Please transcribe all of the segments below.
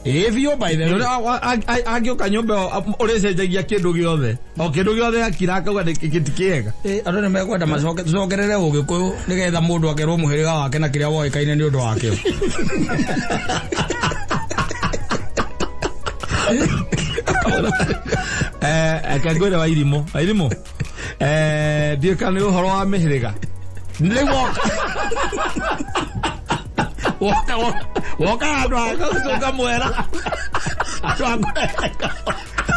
Ĩĩ biũ, by the way. Angĩũka nyũmba ĩyo ũrĩcenjagia kĩndũ gĩothe, o kĩndũ gĩothe akira akauga gĩti kĩega. Ĩ, andũ nĩ mekwenda macoke tũcokerere ũgĩkũyũ nĩgetha mũndũ akerwo mũhĩrĩga wake na kĩrĩa woĩkaine nĩ ũndũ wakĩo. Reke ngwĩre wa irimũ, wa irimũ, ndiũĩ kana nĩ ũhoro wa mĩhĩrĩga rĩu woka woka woka handũ ha gũcoka mwera. Andũ a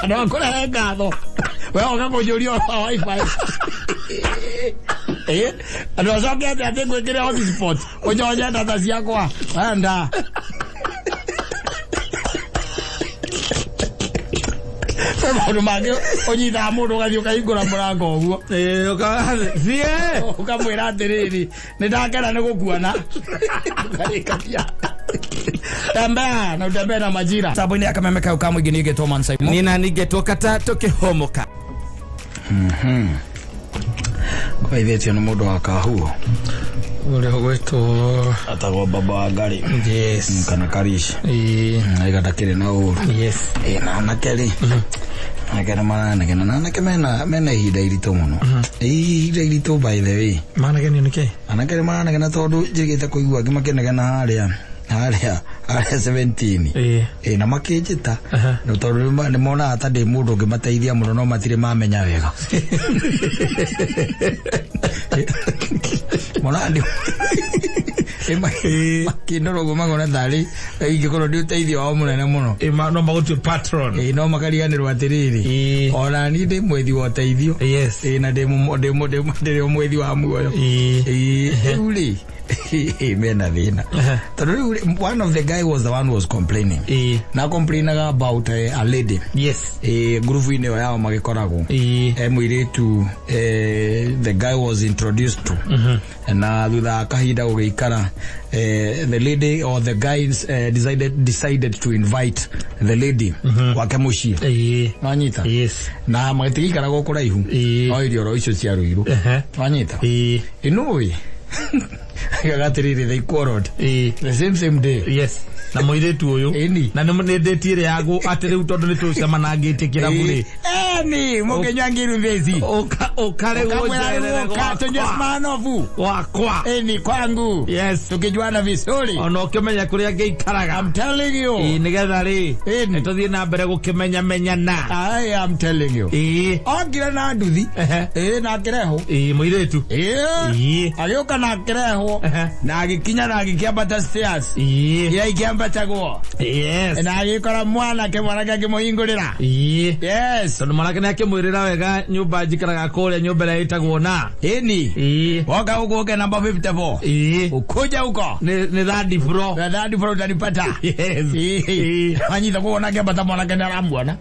andũ a kũrehe ngatho, we woka kũnjũria ũhoro wa wifi. Ĩ, andũ acoke atĩ atĩ ngwĩkĩre hotspot ũnyonye data ciakwa enda. Kwĩ maũndũ mangĩ ũnyitaga mũndũ ũgathiĩ ũkahingũra mũrango ũguo. Thiĩ. Ũkamwĩra atĩrĩrĩ, nĩ ndakena nĩ gũkuona, ũkarĩkagia tembea na utembee na majira tambo-inĩ ya kameme kau ka mũingĩ. Niĩ ngetwo Man Simon. Nina ningetwo kata tũkĩhomoka. Kwaithĩtio nĩ mũndũ wa kahuo. Ũrĩa ũgwĩtwo? Atagwo Baba wa Ngari. Yes. Kana Karish. Ĩĩ. Aiga ndakĩrĩ na ũru. Yes. Ĩ, na anake rĩ, anake nĩ maranegena, na anake mena ihinda iritũ mũno, ihinda iritũ, by the way. Managenio nĩ kĩ? Anake nĩ maranegena tondũ njĩrĩgĩte kũigua angĩ makĩnegena harĩa harĩa harĩa 17. Ĩĩ. Ĩ, na makĩnjĩta. Na tondũ nĩ monaga ta ndĩ mũndũ ũngĩmateithia mũno, no matirĩ mamenya wega, monaga ndĩ makĩndora ũguo makona tarĩ ingĩkorwo ndĩ ũteithio wao mũnene mũno. Ĩ, no magũtue patron. Ĩ, no makariganĩrwo atĩrĩrĩ, ona niĩ ndĩ mwethi wa ũteithio. Ĩ, na ndĩ mũmo- ndĩ mũ- ndĩ mũ- ndĩrĩ o mwethi wa muoyo. Ĩ, rĩu rĩ mena thĩna tondũ rĩu rĩ, one of the guy was the one who was complaining. Na complainaga about a lady. Ĩ, ngurubu-inĩ ĩyo yao magĩkoragwo. E mũirĩtu, the guy was introduced to, na thutha wa kahinda gũgĩikara, the lady or the guy decided to invite the lady gwake mũciĩ. Wanyita? Yes. Na magĩtigĩikara gũkũ kũraihu. No irio oro icio cia Rũirũ. Wanyita? Ĩĩ. Ĩnũĩ gagatĩrĩrĩ, they quarreled the same same day. Yes, na mũirĩtu ũyũ. Ĩni. Na nĩ ndĩti ĩrĩa yagu atĩ rĩu tondũ nĩ tũcemanangĩtie kĩrabu rĩ, Eni mũkĩnyua ngiru theci. Ũka rĩu ũnjerere Tunywe gwakwa. Smirnoff. Gwakwa. Eni kwangu. Yes. Tukijuana vizuri. Ona ũkĩmenya kũrĩa ngĩikaraga. I'm telling you. Ĩĩ, nĩgetha rĩ Ĩni. tũthiĩ na mbere gũkĩmenyamenyana. I am telling you. Okire na nduthi. Ĩĩ, na akĩrehwo. Ĩĩ, mũirĩtu. Ĩĩ. Agĩũka na akĩrehwo. Na agĩkinya na agĩkĩambata stairs. Iria ikĩambatagwo. Na agĩkora mwanake, mwanake akĩmũhingũrĩra. Yes. Tondũ mwanake nĩ akĩmwĩrĩra wega nyũmba njikaraga kũrĩa nyũmba ĩrĩa ĩtagwo na Ĩni. Woka huku uke namba 54. Ukuja huko. Nĩ third floor. Na third floor utanipata. Yes. Ĩĩ. Wanyita koguo nake ambata, mwanake nĩ aramuona.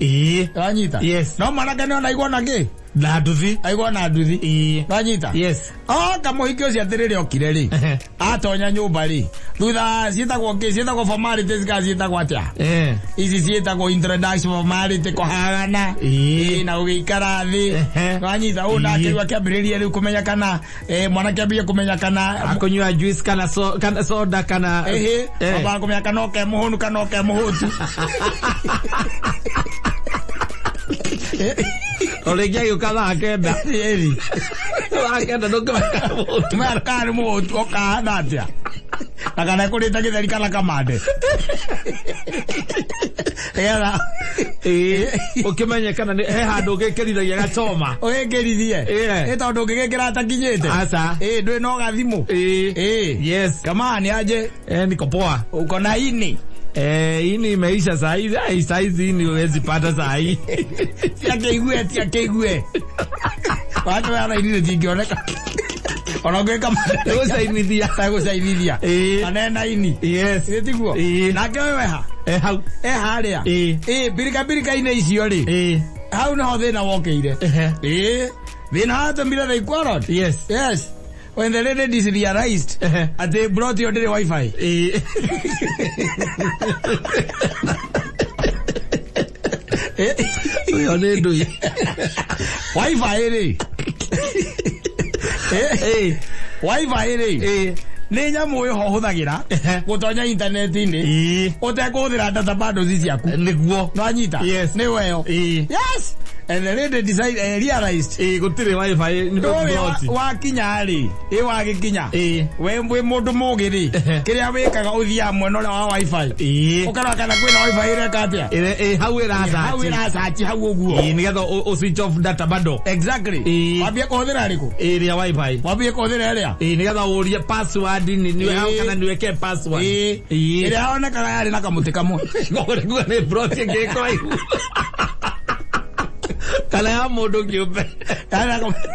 Wanyita? Yes. No mwanake nĩ ona aigua na kĩ? Na nduthi. Aigua na nduthi. Wanyita? Yes. Oka mũhiki ũcio atĩrĩrĩ, okire rĩ, atonya nyũmba rĩ, thutha ciĩtagwo kĩ, ciĩtagwo formalities kana ciĩtagwo atĩa? Ici ciĩtagwo introduction formality, kũhagana. Ĩĩ, na gũgĩikara thĩ. Wanyita ũũ nake rĩu akĩambĩrĩria rĩu kũmenya kana mwanake ambie kũmenya kana akũnyua juice kana kana soda kana ĩhĩ. Ambaga kũmenya kana oke mũhũnu kana oke mũhũtu. O rĩngĩ agĩũka thaa 9. Ĩri. Thaa 9 ndũngĩmenya mũhũtu. Maya kana nĩ mũhũtu okahana atĩa na kana ekũrĩte gĩtheri kana kamande nĩgetha Ĩĩ, ũkĩmenye kana he handũ ũgĩkĩrithagia gacoma. Ũgĩkĩrithie. Ĩĩ. Ĩ, tondũ ũngĩgĩkĩra atakinyĩte. Aca. Ĩ, ndwĩ no gathimũ. Ĩĩ. Ĩ. Yes. Kama ni aje? Niko poa. Uko na ini? Ini imeisha saa hizi. Ai, saa hizi ini huwezi pata saa hii. Tiakĩigue, tiakĩigue watu ana ini tingĩoneka ona ũngĩka. Gũcainithia. Gũcainithia. Ĩĩ. Kana ena ini. Yes. Ĩ, tiguo? Ĩĩ. Nake ũyũ eha? Hau. E harĩa. Ĩĩ. Ĩ, mbirika mbirika-inĩ icio rĩ, hau nĩho thĩna wokĩire. Ĩ, thĩna watũmire they quarreled. Yes. Yes, when the lady is realized atĩ plot ĩyo ndĩrĩ wifi. Ĩĩ. Ũyũ nĩ ndũi. Wifi rĩ. Ĩĩ. Wifi rĩ. Ĩĩ. Nĩ nyamũ ĩho ũhũthagĩra gũtonya intaneti-inĩ ũtekũhũthĩra data bundles ciaku. Nĩguo. Nwanyita? Yes. Nĩ weyo. Yes, and the lady decide, realized Gũtirĩ wifi nĩ ndũrĩ ploti. wakinya rĩ, ĩ wagĩkinya, we wĩ mũndũ mũgĩ rĩ, kĩrĩa wĩkaga ũthiaga mwena ũrĩa wa wifi, ũkarora kana kwĩna wifi ĩreka atĩa. Hau hau ĩracaci. Ĩracaci hau ũguo. Nĩgetha ũ switch off data bundle. Exactly. Wambie kũhũthĩra rĩkũ? Ĩrĩa wifi. Wambie kũhũthĩra ĩrĩa. Nĩgetha ũrie password nĩ kana nĩweke password. Ĩrĩa yonekaga yarĩ na kamũtĩ kamwe. Ngũrĩkuga nĩ plot ĩngĩ ĩkũraihu kana ya mũndũ kĩũmbe. Yarĩ na kamũtĩ.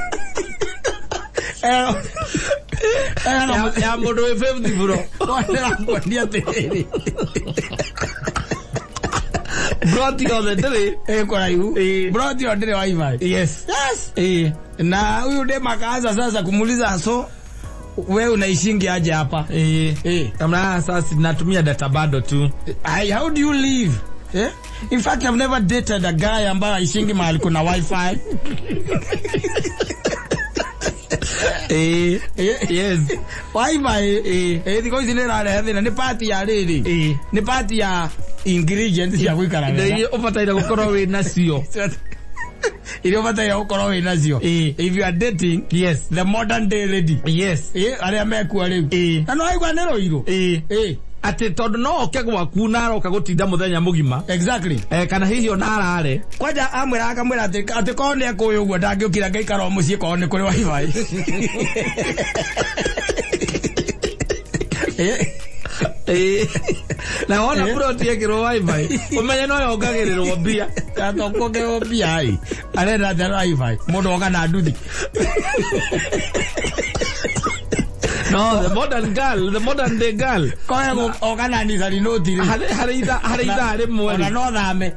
Ya mũndũ wĩ fifth floor. Ndĩrakuonia atĩrĩrĩ. Plot yothe ndĩrĩ. Ĩ kũraihu. Plot ĩyo ndĩrĩ wifi. Yes. Yes. Na huyu dem akaanza sasa kumuuliza, so we unaishingi aje hapa? Kama sasa natumia data bado tu. How do you live? Eh? In fact, I've never dated a guy ambaye aishingi mahali kuna wifi. Yes. Wifi thikũ ici nĩ ĩrarehe thĩna, nĩ part ya rĩrĩ, nĩ part ya ingredients cia gũikara Indo wega. iria ũbataire gũkorwo wĩ nacio. Iria ũbataire gũkorwo wĩ nacio if you are dating the modern day lady. Arĩa mekuo rĩu, na no waigua nĩ rũirũ. Atĩ tondũ no oke gwaku na aroka gũtinda mũthenya mũgima. Kana hihi ona arare. Kwanja amwĩra, akamwĩra atĩ korwo nĩ ekũĩ ũguo ndangĩũkira ngaikara o mũciĩ korwo nĩ kũrĩ wifi. Na wona plot yekĩrwo wifi ũmenye no yongagĩrĩrwo mbia. Atokongerwo mbia ĩ, arenda atĩa wifi mũndũ oka na nduthi? No the modern girl, the modern day girl. Koe oka na Nissan Note rĩ. Harĩ ithaa rĩmwe ona rĩ. No thame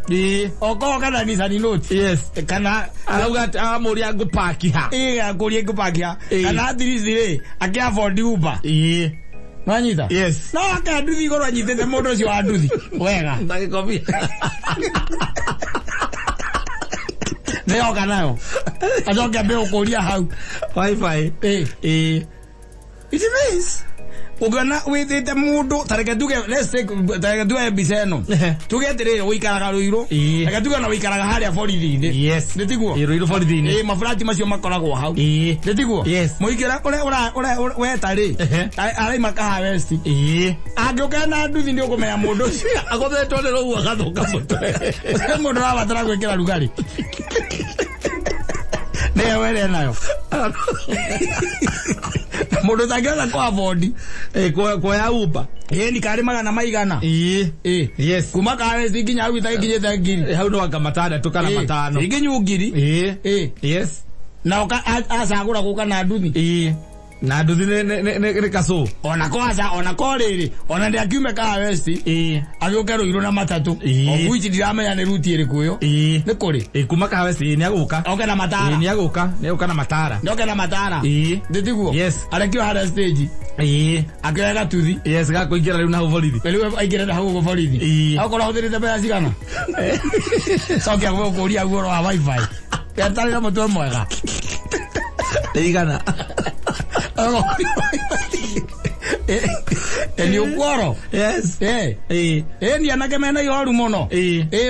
oka oka na Nissan Note kana Arauga atĩ aramũria ngũpaki ha. Ĩ, akũrie ngũpakia. Kana at least rĩ, akĩ afford Uber. Nwanyita? Yes. No aka nduthi igũrũ anyitĩte mũndũ ũcio wa nduthi wega. Ndagĩkomia. Nĩoka nayo acoke ambe gũkũria hau. Wifi. It means ũngĩona wĩtĩte mũndũ, tareke tuge, let's take, tareke tuge mbica ĩno, tuge atĩrĩrĩ, ũikaraga Rũirũ. Reke tuge ona ũikaraga harĩa borithi-inĩ. Nĩ tiguo? Rũirũ borithi-inĩ. Ĩ, maburati macio makoragwo hau. Nĩ tiguo? Yes. Mũingĩra ũrĩa ũrĩa weta rĩ, araima Kahawa West, angĩũka na nduthi nĩ ũkũmenya mũndũ ũcio Agũthetwo nĩ rũhuho agathũka mũtwe. Mũndũ ũrabatara gwĩkĩra rugarĩ nĩwe were nayo, mũndũ ũtangĩhota kũ afford Kuoya Uber. Ĩ, karĩ magana maigana. Kuma Kahawa West nginya hau itakinyĩte 1,000. Hau no anga matandatũ kana 500. Ikinyu 1,000. Na ũka acagũra gũka na nduthi. Na nduthi nĩ kacũ. Ona ko aca, ona ko rĩrĩ, ona ndĩ akiume Kahawa West agĩũke Rũirũ na matatũ, of which ndiramenya nĩ ruti ĩrĩkũ ĩyo. Nĩ kũrĩ. Kuma Kahawa West nĩ agũka. Oke na matara. Nĩ agũka, nĩ agũka na matara. Nĩ oke na matara. Ndĩtiguo? Yes. Arekio harĩa stage, akĩoya gatuthi. Yes, gakũingĩra rĩu na hau borithi. Rĩu aingĩre na hau ũguo borithi. Akorwo ahũthĩrĩte mbeca cigana, coke agũkũria ũhoro wa wifi, etarĩ na mũtwe mwega. Igana. Nĩ ũkuoro. Yes. Ni anake mena ihoru mũno.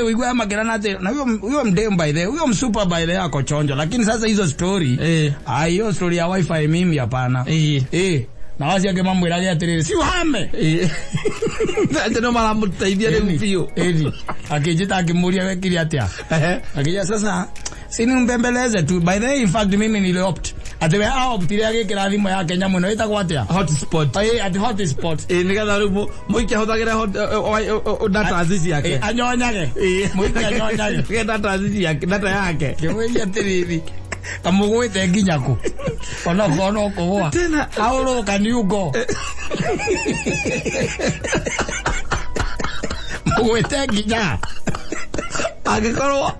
Uigua makĩrana atĩ na huyo mdem, by the huyo msuper, by the ako chonjo, lakini sasa hizo story, ah, hiyo story ya wifi mimi hapana. Na wacio angĩ mamwĩrage atĩrĩrĩ, si uhame. Atĩ no maramũteithia rĩu biũ. Ĩni akĩnjĩta akĩmũria wekire atĩa. Akija sasa, si nimbembeleze tu. By the way, in fact mimi niliopt atĩ we aoptire agĩkĩra thimũ yake nyamũ ĩno ĩtagwo atĩa? Hotspot. Atĩ hotspot. Nĩgetha rĩu mũike ahũthagĩre data ciake. Anyonyage mũike anyonyage. Data ciake, data yake. Kĩmwĩria atĩrĩrĩ, kamũgwĩte nginya kũ onokorwo no kũgũa. Tena. How low can you go? Mũgwĩte nginya Angĩkorwo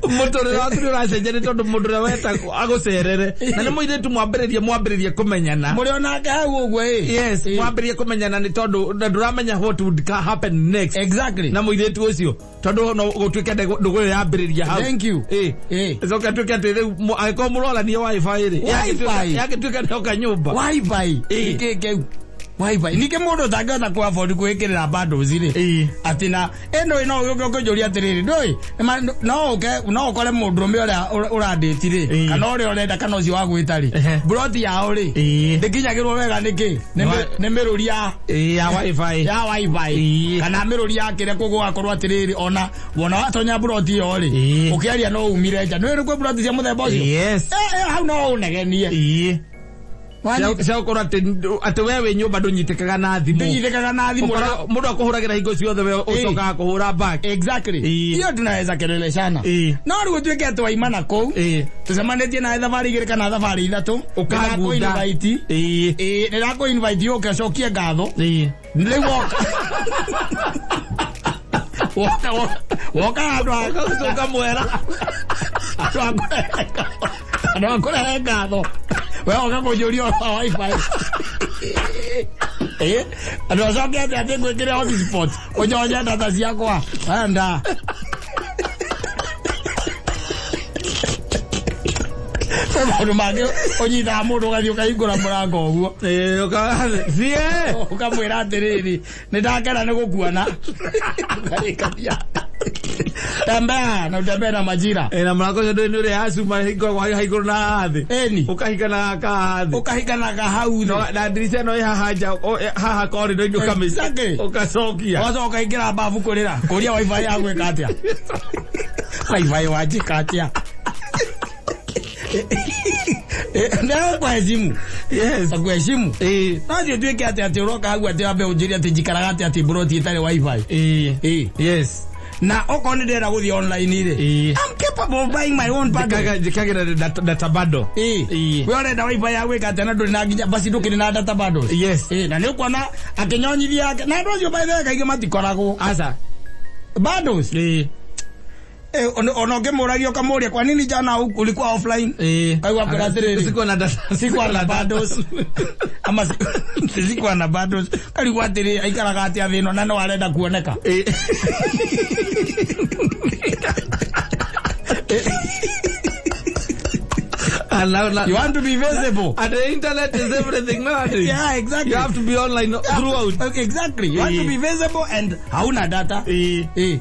mũtũrĩre waku nĩ ũracenjia nĩ tondũ mũndũ ũrĩa wetagwo agũcerere na nĩ mũirĩtu mwambĩrĩrie kũmenyana. Mũrĩ onake hau ũguo ĩ. Yes, mwambĩrĩrie kũmenyana nĩ tondũ na ndũramenya what would happen next na mũirĩtu ũcio, tondũ no gũtuĩke ndũgũ ĩyo yambĩrĩria hau. Thank you. Ĩcoke atuĩke atĩ rĩu angĩkorwo mũrorania wifi rĩ, Wifi. yagĩtuĩka nĩoka nyũmba. Wifi. Nĩkĩ kĩu? Wifi ningĩ mũndũ ũtangĩhota kũ afford kwĩkĩrĩra bundles rĩ, atĩ na ĩno no ũke ũkĩnjũria atĩrĩrĩ, ndũĩ no ũke no ũkore mũndũrũme ũrĩa ũrandĩti rĩ, kana ũrĩa ũrenda kana ũcio wa gwĩta rĩ, mburoti yao rĩ, ndĩkinyagĩrwo wega nĩkĩ nĩ mĩrũri ya Ya wifi. Ya wifi, kana mĩrũri ya kĩrĩa kũguo gũgakorwo atĩrĩrĩ, ona wona watonya mburoti ĩyo rĩ, ũkĩaria no umire nja. Nĩ kwĩ mburoti cia mũthemba ũcio. Yes. Hau no ũnegenie. Cia gũkorwo atĩ we wĩ nyũmba ndũnyitĩkaga na thimũ. Ndũnyitĩkaga na thimũ. Ũkora mũndũ akũhũragĩra hingo ciothe, we ũcokaga kũhũra back. Exactly. Hiyo tunaweza keleleshana. No rĩu ũtuĩke atĩ waimana kũu, tũcemanĩtie nawe thabarĩ igĩrĩ kana thabarĩ ithatũ, Ũkangunda. Nĩndakũ-invite. Ĩĩ, nĩndakũ-invite ũke ũcokie ngatho. Rĩu woka handũ Ũgacoka mwera. Handũ ha kũrehe ngatho, we woka kũnjũria ũhoro wa wifi. Ĩĩ, andũ acoke atĩ ngwĩkĩre hotspot ũnyonye data ciakwa enda. Kwĩ maũndũ mangĩ ũnyitaga mũndũ ũgathiĩ ũkahingũra mũrango ũguo. Thiĩ. Ũkamwĩra atĩrĩrĩ, nĩ ndakena nĩ gũkuona, ũkarĩkania tembea na utembee na majira. Na mũrango ũcio ndũĩ nĩ ũrĩa ya cuma hingũragwo haha igũrũ na haha thĩ. Ĩni. Ũkahingana haha thĩ. Ũkahinganaga hau thĩ. Na ndirica ĩno ĩ haha nja, haha corridor-inĩ ũkacokia. Ũgacoka ũkaingĩra babu kũrĩra kũria wifi ya gwĩka atĩa, wifi wanjĩka atĩa. Nĩgũkũheshimu. Akuheshimu. No thiĩ tuĩke atĩ ũroka hau atĩ wambe ũnjĩre atĩ njikaraga atĩ mburoti ĩtarĩ wifi. Na okorwo nĩ ndĩrenda gũthiĩ online rĩ, I'm capable of buying my own bundle. Njĩkagĩra data bundle. We ũrenda wifi ya gwĩka atĩa na ndũrĩ na nginya basi ndũkĩrĩ na data bundles? Yes. Na nĩ ũkuona akĩnyonyithia yake na andũ acio by the way kaingĩ matikoragwo Aca. bundles. Ona ũngĩmũragia ũkamũria, "Kwa nini jana ulikuwa offline?" Kaigua kwĩra atĩrĩrĩ, Sikuwa na data. "Sikuwa na bundles," ama "Sikuwa na bundles." Karigwo atĩrĩ, aikaraga atĩa thĩ ĩno na no arenda kuoneka? And now, You want to be visible. And the internet is everything nowadays. Yeah, exactly. You have to be online throughout. Okay, exactly. You want to be visible and hauna data.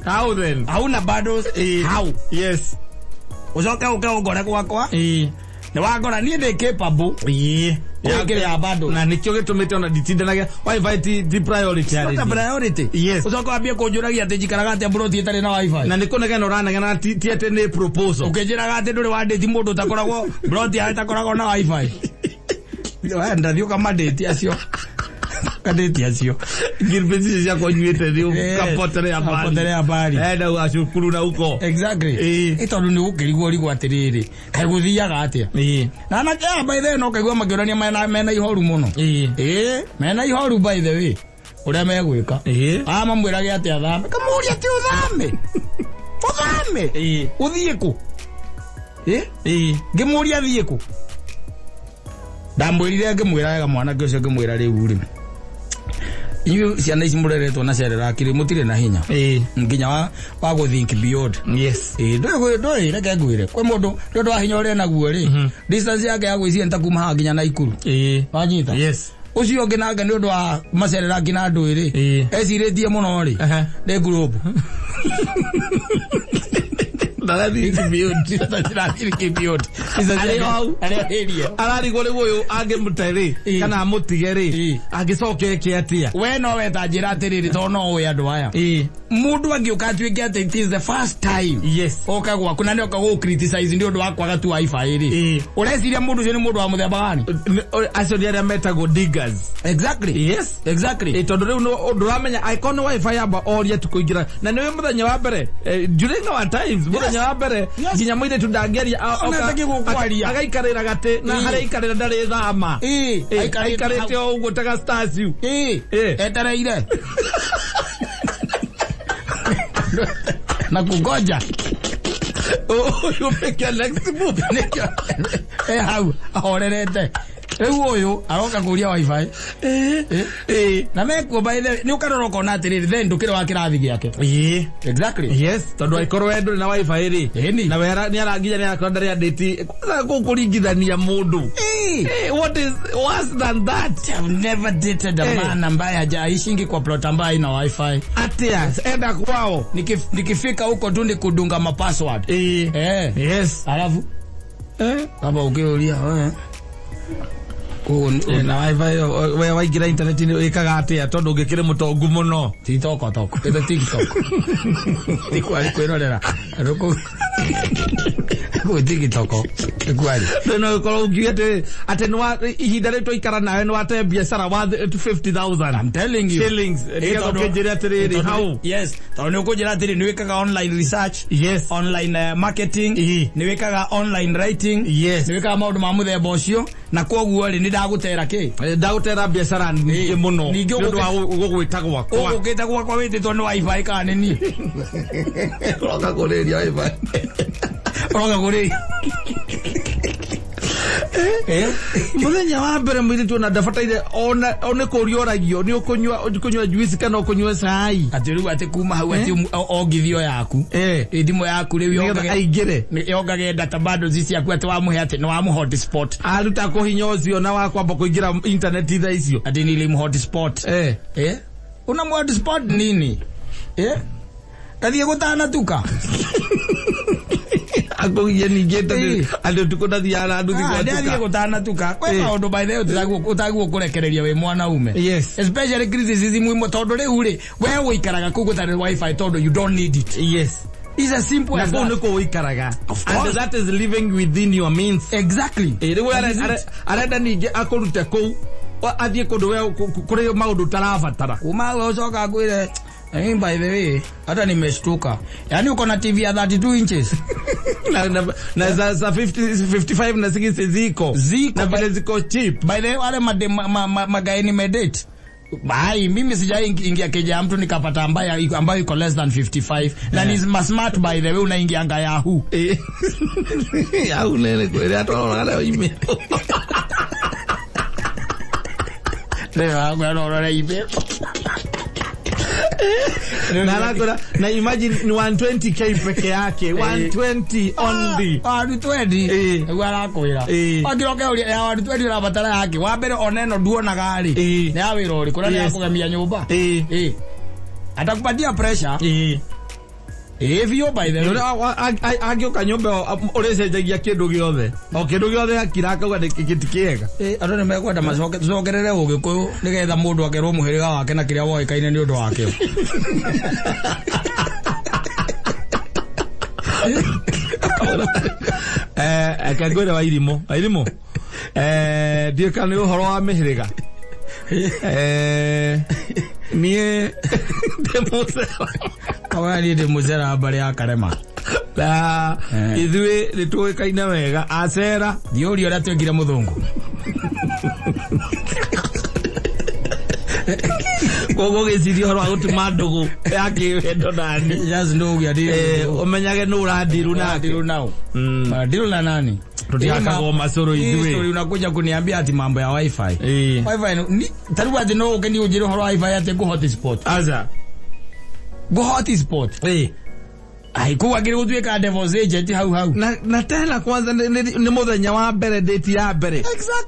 How then? Hauna bundles. How? Yes. Ucoke uke ũngore gwakwa. Nĩ wangora niĩ ndĩ capable gwĩkĩrĩra bundles. Na nikio gĩtũmĩte ona nditindanagia wifi ti priority Not a harĩ niĩ. priority. Ucoke wambie kũnjũragia atĩ njikaraga atĩa mburoti ĩtarĩ na wifi. Na nĩ kũnegena ũranegena, ti atĩ nĩ proposal. Ũkĩnjĩraga atĩ ndũrĩ wandĩti mũndũ ũtakoragwo mburoti yao ĩtakoragwo na wifi. Wenda thiĩ ũkamadĩti acio. Kadĩti acio. Ngirbe icio ciakwa nyuĩte nĩ kapotelea mbali. Kapotelea mbali. Enda gacukuru na huko. Exactly. Ĩ tondũ nĩ gũkĩrigwo rigwo atĩrĩrĩ, kaĩ gũthiaga atĩa? Na anake aya by the way no kaigua makĩũrania mena ihoru mũno. Ĩ, mena ihoru by the way ũrĩa megwĩka. Aya mamwĩrage atĩ athame, kamũria atĩ ũthame, ũthame ũthiĩ kũ? Ĩ, ngĩmũria athiĩ kũ, ndamwĩrire, ngĩmwĩra wega mwanake ũcio, ngĩmwĩra, rĩu rĩ, inyuĩ ciana ici mũreretwo na Cerelac rĩ, mũtirĩ na hinya nginya wa gũ think beyond. Ĩ, ndũĩ reke ngwĩre, kwĩ mũndũ nĩ ũndũ wa hinya ũrĩa naguo rĩ, distance yake ya gwĩciria nĩ ta kuma haha nginya Naikuru. Wanyita? Yes. Ũcio ũngĩ nake nĩ ũndũ wa macereraki na ndũĩ rĩ, ecirĩtie mũno rĩ, nĩ globe. Ndarathi beyond. Ndarathi beyond. Arĩ o hau. Arĩ Ararigwo rĩu ũyũ angĩmũte rĩ, kana amũtige rĩ, angĩcoka eke atĩa? We no weta njĩra atĩrĩrĩ, tondũ no ũĩ andũ aya, mũndũ angĩũka atuĩke atĩ it is the first time oka gwaku na nĩ oka gũ criticize nĩ ũndũ wa kwaga tu wifi rĩ, ũreciria mũndũ ũcio nĩ mũndũ wa mũthemba gani? Acio nĩ arĩa metagwo diggers. Exactly. Exactly. Tondũ rĩu ndũramenya angĩkorwo nĩ wifi yamba oria tu kũingĩra na nĩwe mũthenya wa mbere, during our times, mũthenya wa mbere nginya mũirĩtu ndangĩaria Ona atakĩ gũkwaria. Agaikarĩra gatĩ na harĩa aikarĩra ndarĩ thama. Aikarĩte Aikarĩte o ũguo ta ga statue. Etereire na kungoja. Ũyũ make your next move. Nĩkĩo e hau ahorerete. Rĩu ũyũ aroka kũria wifi. Na mekuo, by the way, nĩ ũkarora ũkona atĩrĩrĩ, then ndũkĩrĩ wa kĩrathi gĩake. Exactly. Yes, tondũ angĩkorwo we ndũrĩ na wifi rĩ, Ĩni. na we nĩ aranginya nĩ arakorwo ndarĩ andĩti kwanza kũu kũringithania mũndũ. What is worse than that? I've never dated a man ambaye hajaishingi kwa plot ambayo haina wifi. Atia enda kwao. Nikifika huko tu ni kudunga mapassword. Alafu kama ukiulia wewe Na wifi we waingĩra internet-inĩ wĩkaga atĩa tondũ ũngĩkĩrĩ mũtongu mũno? TikTok tok ito TikTok tikwari kwirorera andu kuu kuu TikTok tikwari. Rĩu no ũkorwo ũngiuga atĩ nĩ ihinda rĩu twaikara nawe nĩ wate biacara wa 50,000 I'm telling you. shillings, nĩgetha ũkĩnjĩre atĩrĩrĩ hau. Yes, tondũ nĩ ũkũnjĩra atĩrĩ, nĩ wĩkaga online research, online marketing, nĩ wĩkaga online writing, nĩ wĩkaga maũndũ ma mũthemba ũcio, na koguo rĩ, nĩ ndagũtera kĩ. Ndagũtera biacara nyingĩ mũno Ningĩ nĩ ũndũ wa gũgwĩta gwakwa. Ũgũkĩte gwakwa wĩtĩtwo nĩ wifi kana nĩ niĩ? Ũroka kũrĩria wifi. Ũroka kũrĩria. Muthenya wa mbere mũirĩtu ona ndabataire ona nĩ kũrio oragio nĩ ũkũnyua juice kana ũkũnyua cai. Atĩ rĩu atĩ kuma hau atĩ ongithio yaku, ĩ thimũ yaku rĩu nĩgetha aingĩre. Yongage data bundles ciaku, atĩ wamũhe atĩ nĩ wamũ hotspot. Aruta kũhinya ũcio na wa kwamba kũingĩra internet thaa icio. Atĩ nilim hotspot. Una hotspot nini? Kathiĩ gũtanatuka. Akũgiye ningĩ tondũ andũ ũtukũ ndathiaga na nduthi. Ndathiĩ gwatuka. Gũtanatuka kwĩ maũndũ, by the way, ũtagwo kũrekereria wĩ mwanaume, especially criticism imwe, tondũ rĩu rĩ, we ũikaraga kũu gũtarĩ wifi tondũ you don't need it. It's as simple Na as kũu that. nĩkuo ũikaraga. Of And course. that is living within your means. Exactly. Rĩu That is it. arenda ningĩ akũrute kũu athiĩ kũndũ we kũrĩ maũndũ ũtarabatara. Uma ucoka akwĩre, "By the way, hata nimeshtuka, yaani uko na TV ya 32 inches." Na za 50, 55 na 60 ziko. Ziko. Na vile ziko cheap. By the way, wale magaeni nimedate. Bai, mimi sijai ingia keja ya mtu nikapata ambayo iko less than 55 na ni smart. By the way, unaingianga Yahoo. Au nene kweli atwaroraga nayo email. Leo wangu email. Na arakwĩra, na imagine ni 120K peke yake, 120 only. 120. Nĩguo arakwĩra. Wakĩroke ũria ya 120 ũrabatara yake wa mbere, ona ĩno nduonaga rĩ, nĩ ya wĩra ũrĩkũ na nĩ ya kũgemia nyũmba. Atakupatia pressure. Ĩ biũ, by the way. Ũrĩa angĩũka nyũmba ĩyo ũrĩcenjagia kĩndũ gĩothe, o kĩndũ gĩothe akira akauga nĩ gĩti kĩega. Andũ nĩ mekwenda macoke tũcokerere ũgĩkũyũ nĩgetha mũndũ akerwo mũhĩrĩga wake na kĩrĩa woĩkaine nĩ ũndũ wakĩo. Reke ngwĩre wa irimũ, wa irimũ, ndiũĩ kana nĩ ũhoro wa mĩhĩrĩga. Niĩ ndĩ mũcera. Kawa niĩ ndĩ mũcera mbarĩ ya Karema. Na ithuĩ nĩ tũĩkaine wega acera. Thiũria ũrĩa twĩkire mũthũngũ. Koguo gĩciria ũhoro wa gũtuma ndũgũ ya kĩwendo nani, Just know we are dealing ũmenyage nũ ũrandiru nake. Deal nao. Deal na nani? Tũtihakagwo macũrũ Hii ithuĩ. story unakuja kuniambia ati mambo ya wifi. Wifi ni tarĩu atĩ no ũke ni ũnjĩre ũhoro wa wifi atĩ ngũ hotspot. Aca. Ngũ hotspot. Ai, kũu akĩrĩ gũtuĩka devil's agent hau hau. Na tena kwanza nĩ mũthenya wa mbere, date ya mbere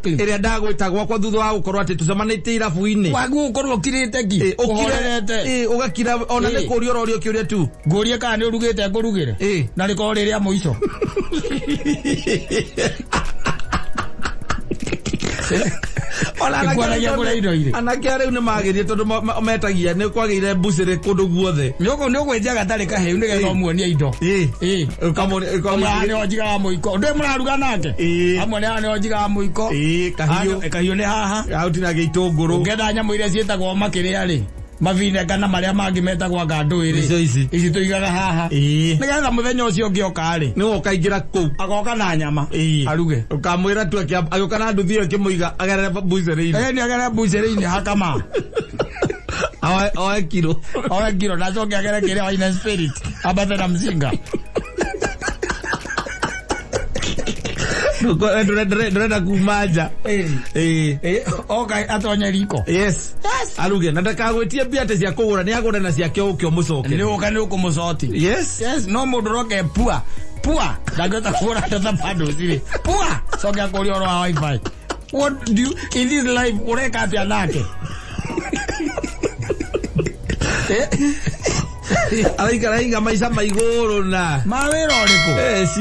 ĩrĩa ndagwĩta gwakwa thutha wa gũkorwo atĩ tũcemanĩtie irabu-inĩ. Waguo ũkorwo ũkirĩte ki. Ũkire. Ũhorerete. Ũgakira ona nĩ kũria ũrorio kĩũria tu. Ngũrie kana nĩ ũrugĩte ngũrugĩre. Na rĩkorwo rĩ rĩa mũico. Ona anake Ĩkwaragia rĩu kũrĩa indo irĩ. Anake rĩu nĩ magĩrie tondũ metagia nĩ kwagĩire mbucĩrĩ kũndũ guothe. Nĩ ũgwĩtia gatarĩ kahĩu nĩgetha ũmuonie indo. Amwe nĩo njigaga mũiko. Ndũĩ mũraruga nake? Amwe nĩo njigaga mũiko. Kahiũ. Kahiũ nĩ haha. Hau tinagia itũngũrũ. Ũngĩenda nyamũ iria ciĩtagwo makĩrĩa rĩ, mavinega na marĩa mangĩ metagwo anga ndũĩ rĩ, Icio ici. Ici tũigaga haha. Nĩgetha mũthenya ũcio ũngĩ oka rĩ, Nĩwe ũkaingĩra kũu. Agoka na nyama. Aruge. Ũkamwĩra tu agĩũka na nduthi ĩyo ĩkĩmũiga agerere mbucĩrĩ-inĩ. Ĩni agere mbucĩrĩ-inĩ hakama. Oe kiro. Oe kiro na acoke agere kĩrĩa wine and spirit. Ambate na mzinga. Ndũrenda kuma nja. Ĩĩ. Oka atonye riko. Yes, aruge na ndakagwĩtie mbia atĩ cia kũgũra, nĩ agũre na ciake ũke ũmũcoke. Nĩ ũka nĩ ũkũmũcoti. Yes, no mũndũ roke pua pua ndangĩhota kũgũra data bundles rĩ, pua coke akũria ũhoro wa WiFi. What do you in this life, ũreka atĩa nake? Araikara iga maica ma igũrũ na mawĩra ũrĩkũ?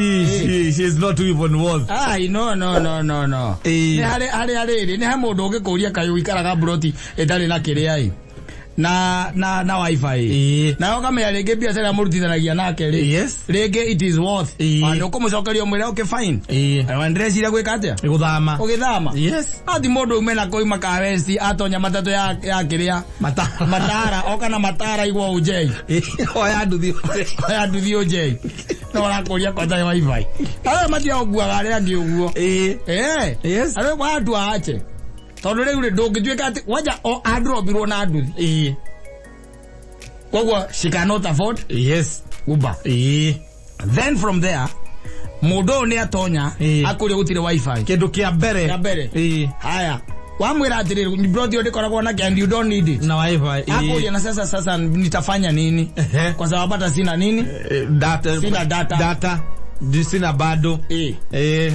She is not even worth. Ai, no, no, no, no, no. Nĩ harĩ rĩrĩ, nĩ he mũndũ ũngĩkũria kaĩ ũikaraga mburoti ĩtarĩ na kĩrĩa ĩ na WiFi? Nayo ũkamenya rĩngĩ biacara ĩrĩa mũrutithanagia nake rĩ, rĩngĩ it is worth. Nĩ ũkũmũcokeria ũmwĩre, "Okay, fine." Na ndĩreciria gwĩka atĩa? Gũthama. Ũgĩthama. Ati mũndũ ume na koima ka west atonya matatũ ya kĩrĩa Matara. Matara, oka na matara igwo ũnjei. Oya nduthi. Oya nduthi ũnjei no ũrakũria kwanja WiFi. Arĩa matia ũkuaga arĩa angĩ ũguo. Arĩa watu aache tondũ rĩu rĩ ndũngĩtuĩka atĩ wanja o andrombirwo na nduthi, koguo she cannot afford Uber. Then from there mũndũ ũyũ nĩ atonya, akũria gũtirĩ WiFi. Kĩndũ kĩa mbere. Kĩa mbere. Haya, wamwĩra atĩrĩrĩ, broti ĩyo ndĩkoragwo nake and you don't need it. Na WiFi. Akũria na sasa nitafanya nini? Kwa sababu hata sina nini. Data. Sina data. Data. Sina bado.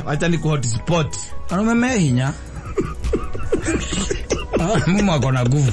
Wacha ni ku hotspot. Arũme me hinya, mume ako na nguvu.